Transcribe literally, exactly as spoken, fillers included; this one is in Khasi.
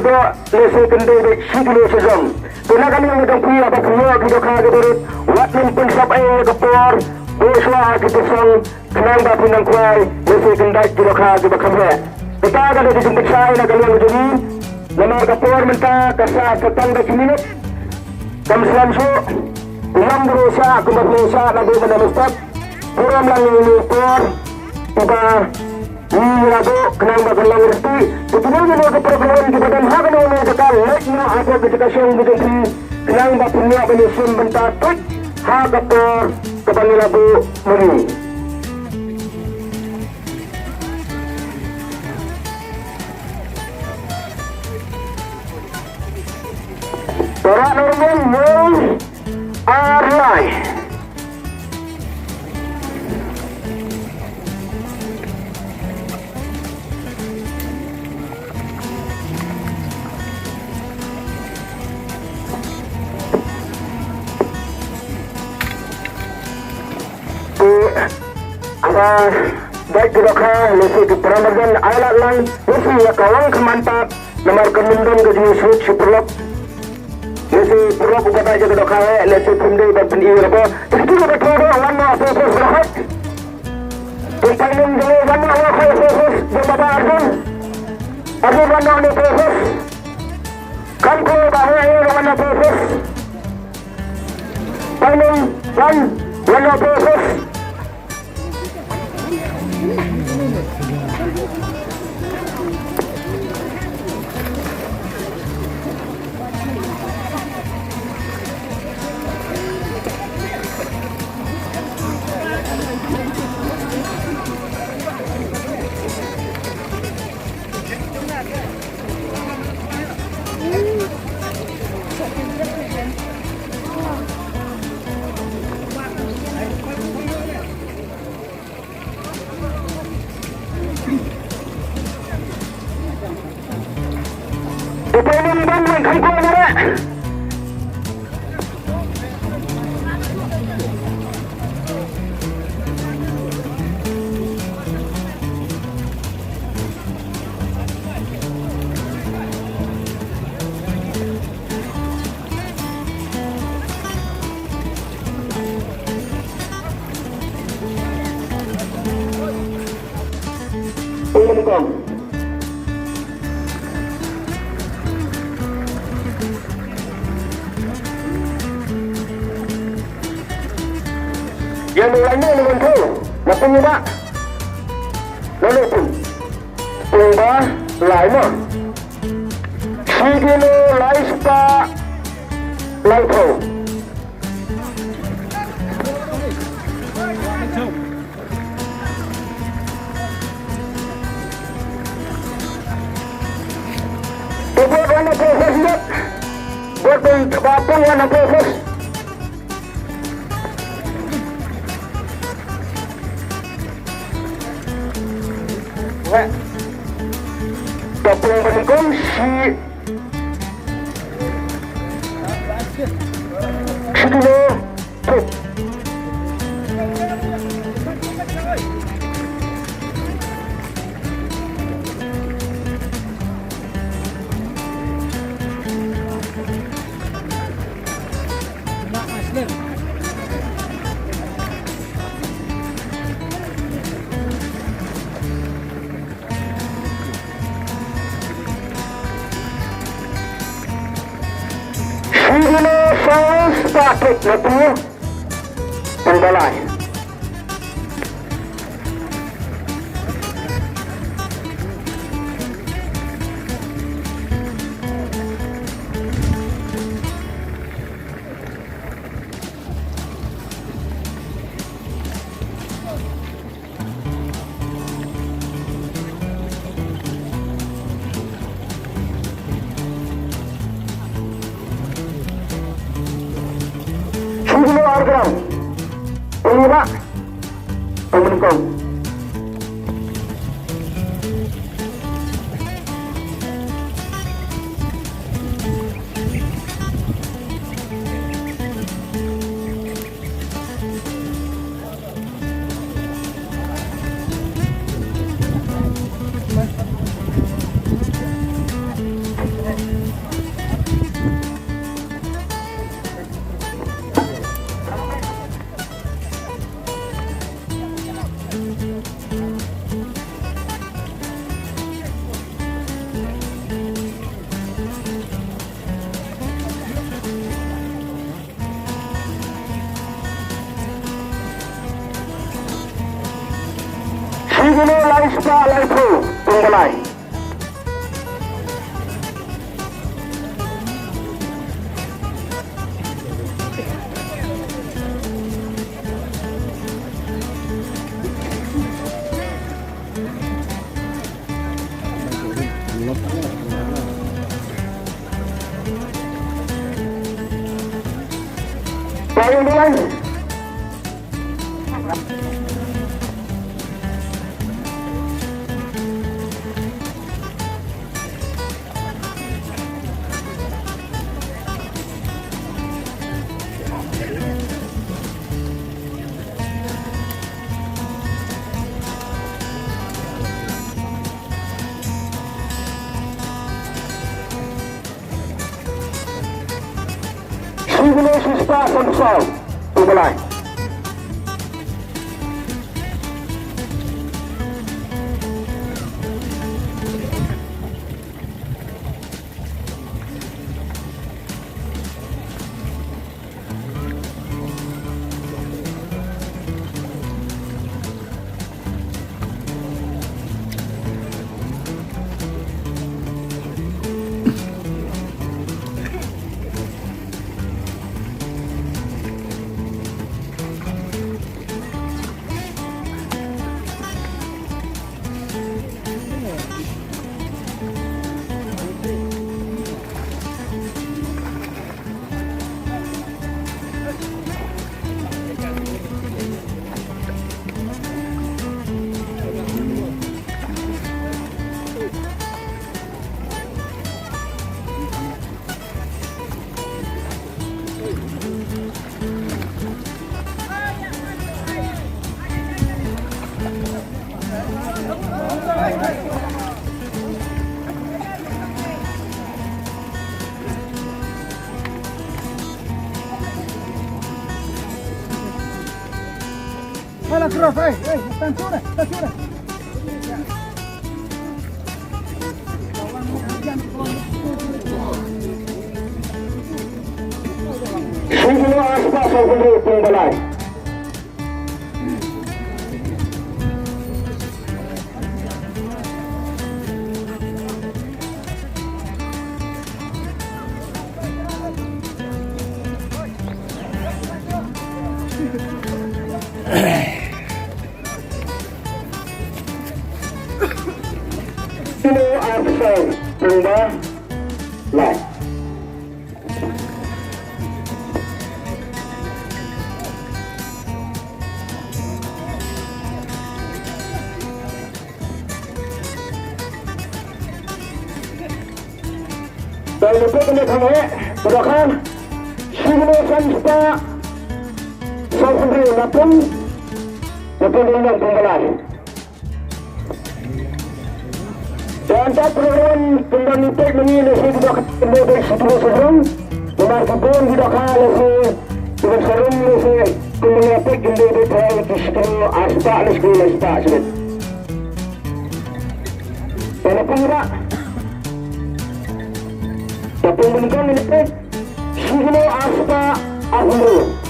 Doh lehse khyndai bad shi kilo shajrong. Te na ka liang ka jong phi haba phi ïoh ki dohkha ki barit, wat nym pynsop ei ïa ka por, buh shuwa ha ki tyrsong khnang ba phin nang khwai lehse khyndai ki dohkha kiba kham heh. Kata ka dei ka jingpynshai na ka liang ka jong ngi. Namar ka por mynta ka sah sa tang da shi minit. Kam slem shuh. Phi ïoh buh shuwa kumba phi ïoh shuwa naduh mynta mynstep. Burom lang ïa ine i por. Iba Ïa, ïa, to, khnang ba kan long ryntih. Te kine kine ki program kiba don ha kane kane ka jaka, leit noh hapoh ka jaka shong ka jong phi, khnang ba phin ïoh ban ïashem bynta tuid ha ka por kaba ngi la buh mynne. Para nongmih, ar lai. Te, haba dait ki dohkha, lehse ki para marjan, ai lad lang, lehse ïa ka wan kham antad, namar kam don ka jingïasuk sha paralok. Lehse paralok uba dait ïa ka dohkha eh, lehse phim dei ban pyni ïa ka. Te kito kiba trei dei wan noh hapoh office ba hoi. Te pynlong jong u wan noh hapoh office jong Baba Arjun. Arjun wan noh hapoh office. Kham kloi ba hoi ïa wan noh hapoh office. Pynlong wan, wan noh hapoh office. Upai nang ban nang kham ko mare. Pung nyngkong. Ïa, nang lai ne nang pung? Na pung ba. Na pung. Pung ba lai mo. Shi kilo lai spah laiphew. Te bud wan ha office bud. Bud pung ba pung wan ha office. Weh. Te pung ba nyngkong shi. Shi kilo. Shi kilo saw spah thik na tu pynbalai. Shi kilo ar gram. Pynlong ba. Pynlong. Shi kilo lai spah laiphew, pung ba lai. Pung ba lai. Shi kilo shi spah san spah, pung ba lai. Hala, cross, eh, eh, tan sura, tan sura. Shi kilo ar spah saw phew hynriew, pung ba lai. Kilo ar spah, pung ba lai. Dei na pek kane kham heh, pyndonkam. Shi kilo san spah saw phew hynriew na pung, na pung dei na pung ba lai. Don ta program pynban ni pek mani le se dok pynban dei shi kilo saw phew. Namar ki bun ki dohkha le se ki ban sarum le se pynban ni pek pynban dei pek ki shi kilo ar spah le shi kilo lai spah shibit. Pynban pynban. Ta pynban ni pek shi kilo ar spah ar phew.